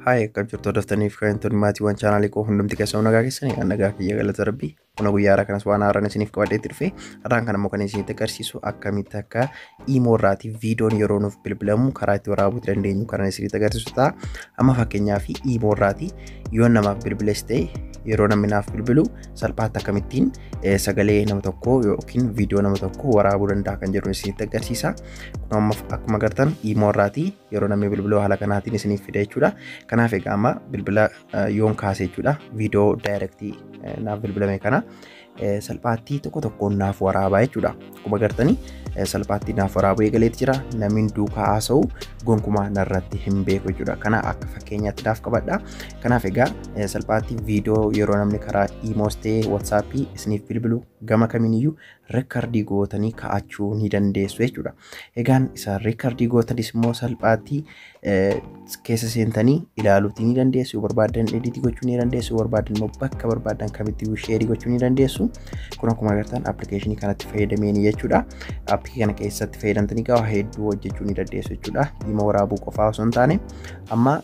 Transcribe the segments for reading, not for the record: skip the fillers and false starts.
Hi, akkam jirtu hordoftaniif kabajamtoonni maatiiwwan chaanaalii koo hundumti keessan nagaa keessanii kan nagaa kiyya galata rabbii. Kuna guyyaa haaraa kanas waan haaraan isiniif qabadheetti dhufe. Har'aan kan immoo kan isinitti agarsiisu akkamitti akka imo irraatii viidiyoon yeroo nuuf bilbilamu karaa itti waraabuu dandeenyu kan isinitti agarsiisu ta'a. Amma fakkeenyaaf imo irraatii yoo namaaf bilbiles ta'e yeroo namni naaf bilbilu salphaatti akkamittiin sagalee nama tokkoo yookiin viidiyoo nama tokkoo waraabuu danda'a kan jedhu isinitti agarsiisa. Kun amma akkuma agartan imo irraatii yeroo namni bilbilu haala kanaatiin isiniif fida jechuudha. Kanaaf egaa amma bilbila yoon kaase jechuudha, viidiyoo daayirektii naaf bilbilame kana salphaatti tokko tokkoon naaf waraabaa jechuudha. Akkuma agartanii salphaatti naaf waraabuu eegaleeti jira. Namni duukaa haasa'u gonkumaa narratti hin beeku jechuudha. Kana akka fakkeenyaatti naaf qabadha. Kanaaf egaa salphaatti viidiyoo yeroo namni karaa iimoos ta'e WhatsAppii isiniif bilbilu gama kamiiniyyuu reekardii gootanii kaa'achuu ni dandeessu jechuudha. Egaan isa reekardii gootanis immoo salphaatti keessa seentanii ilaaluutii ni dandeessu. Yoo barbaadan ediitii gochuu ni dandeessu. Yoo barbaadan immoo bakka barbaadan kamitti sheerii gochuu ni dandeessu. Kun akkuma agartan appilikeeshinii kanatti fayyadameen jechuudha. Aappii kana keessatti fayyadamtanii gaafa hedduu hojjechuu ni dandeessu jechuudha. Imoo waraabuu qofaa osoo hin taane amma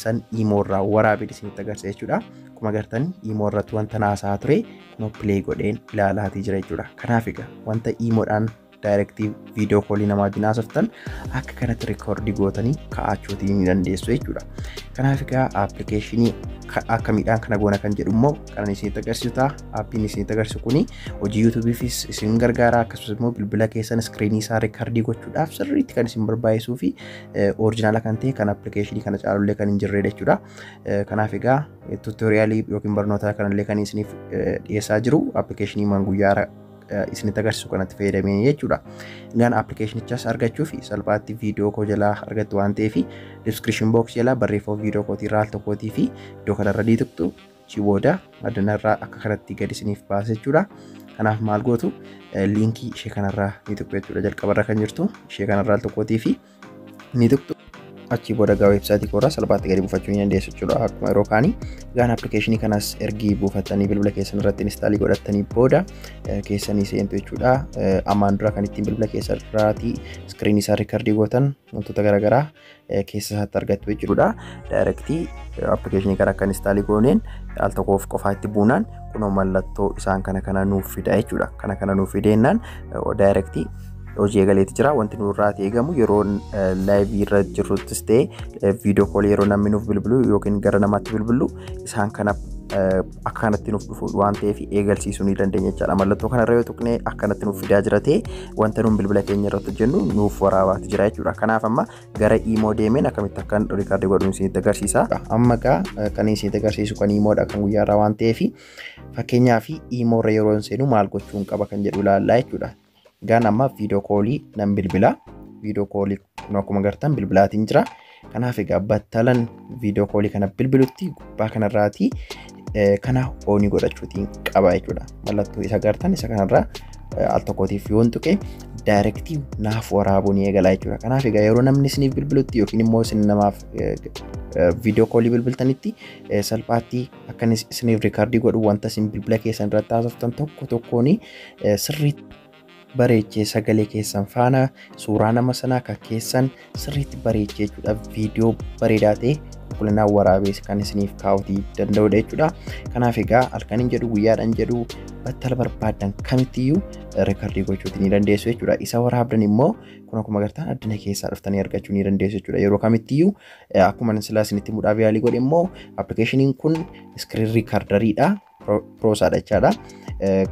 san imoo irraa waraabee isinitti agarsiisa jechuudha. Akkuma agartan imoo irratti wanta naasaa ture kunoo pilee godheen ilaalaatii jira jechuudha. Kanaaf egaa wanta imoodhaan daayirektii viidiyoo koolii namaa wajjin haasoftan akka kanatti reekoordii gootanii kaa'achuutii ni dandeessu jechuudha. Kanaaf egaa appilikeeshinii akkamiidhaan kana goona kan jedhu immoo kanan isinitti agarsiisu ta'a. Aappiin isinitti agarsiisu kuni hojii yuutuubiifis isin gargaara, akkasumas immoo bilbila keessan iskiriinii isaa reekoordii gochuudhaaf sirriitti kan isin barbaachisuu fi orijinaala kan ta'e kan appilikeeshinii kana caalullee kan hin jirredha jechuudha. Kanaaf egaa tuutoriyaalii yookiin barnoota kanallee kan isiniif dhiyeessaa jiru appilikeeshinii guyyaa isinitti agarsiisu kanatti fayyadameen jechuudha. Egaan appilikeeshinichas argachuuf salphaatti viidiyoo koo jalaa argattu waan ta'eef diskiripshin books jalaa barreeffama viidiyoo kootii irraa al tokkootii fi iddoo kanarra ni tuqxu. Achi booda addunyaarraa akka kanatti gadi isiniif baasa jechuudha. Kanaaf maal gootu, liinkii ishee kanarraa ni tuqxu jechuudha. Jalqabarra kan jirtu ishee kanarraa al tokkootii fi ni tuqxu. Achi booda gaa weebsaayitii koorraa salphaatti gadi buufachuu ni dandeessu jechuudha akkuma yeroo kaanii. Egaan appilikeeshinii kanas ergi buufattanii bilbila keessan irratti instaalii godhattanii booda keessanii seentu jechuudha. Ammaan dura kan ittiin bilbila keessan irraatii iskiriinii isaa riikardii gootan wantoota garaagaraa keessa isaatti argattu jechuudha. Daayirektii appilikeeshinii kana akka instaalii gooneen al tokkoof qofaa itti buunaan kunoo mallattoo isaan kana kana nuuf fida jechuudha. Kana kana nuuf fideennaan daayirektii hojii eegaleeti jira. Wanti nurraa eegamu yeroo laayivii irra jirruttis ta'e viidiyoo koolii yeroo namni nuuf bilbilu yookiin gara namaatti bilbilu isaan kana akka kanatti nuuf dhufu waan ta'eef eegalsiisuu ni dandeenya jechaadha. Mallattoo kanarra yoo tuqne akkanatti nuuf fidaa jira ta'e wanta nuun bilbila keenya irratti hojjennu nuuf waraabaati jira jechuudha. Kanaaf amma gara imoo deemeen akkamitti akkan riikaardii godhuun isinitti agarsiisa. Amma egaa kan isinitti agarsiisu kan imoodha kan guyyaarraa waan ta'eef fakkeenyaaf imoo irra yeroo seenu maal gochuun qaba kan jedhu ilaallaa jechuudha. Egaan amma viidiyoo koolii nan bilbila. Viidiyoo koolii kun akkuma agartan bilbilaatiin jira. Kanaaf egaa battalan viidiyoo koolii kana bilbilutti gubbaa kanarraatii kana oonii godhachuutiin qaba jechuudha. Mallattoo isa agartan isa kanarraa al tokkootiif yoon tuqe daayirektii naaf waraabuu ni eegala jechuudha. Kanaaf egaa yeroo namni isiniif bilbilutti yookiin immoo isin namaaf viidiyoo koolii bilbiltanitti salphaatti akka isiniif riikaardii godhu wanta isin bilbila keessan irratti haasoftan tokko tokkoon sirriitti bareechee sagalee keessan faana suuraa nama sanaa kan keessan sirriitti bareechee jechuudha. Viidiyoo bareedaa ta'e qulqullinaan waraabee kan isiniif kaa'uutii danda'udha jechuudha. Kanaaf egaa halkaniin jedhu guyyaadhaan jedhu battala barbaadan kamittiyyuu riikardii gochuutii ni dandeessu jechuudha. Isa waraabdan immoo kun akkuma agartan adduna keessaa dhuftanii argachuu ni dandeessu jechuudha. Yeroo kamittiyyuu akkuma silaa isinitti mudhaaf yaalii godhe immoo appilikeeshiniin kun iskiriin riikardariidha. Piroosaadha jechaadha.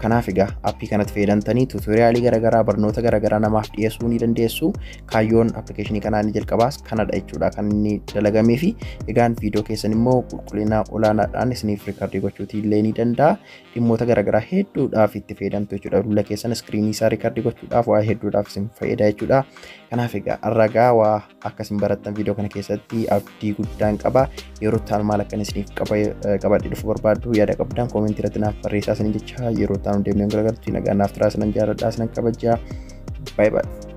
Kanaaf egaa aappii kanatti fayyadamtanii tuutoriyaalii garaagaraa barnoota garaagaraa namaaf dhiyeessuu ni dandeessu. Kaayyoon appilikeeshinii kanaa inni jalqabaas kanadha jechuudha kan inni dalagamee fi egaan viidiyoo keessan immoo qulqullina olaanaadhaan isiniif riikardii gochuutii illee ni danda'a. Dhimmoota garaagaraa hedduudhaaf itti fayyadamtu jechuudha. Bilbila keessan iskiriinii isaa riikardii gochuudhaaf waa hedduudhaaf isin fayyada jechuudha. Kanaaf egaa har'a waa akka isin barattan viidiyoo kana keessatti abdii guddaan qaba. Yeroo ta'an maal akkan isiniif qabadhee dhufu barbaaddu yaada qabdan koomentii irratti naaf barreessaa isiniin jecha yeroo ta'an deemnee garagarutti nagaan naaf turaa isinan jaalladhaa isinan kabajaa. Baay'ee baay'ee.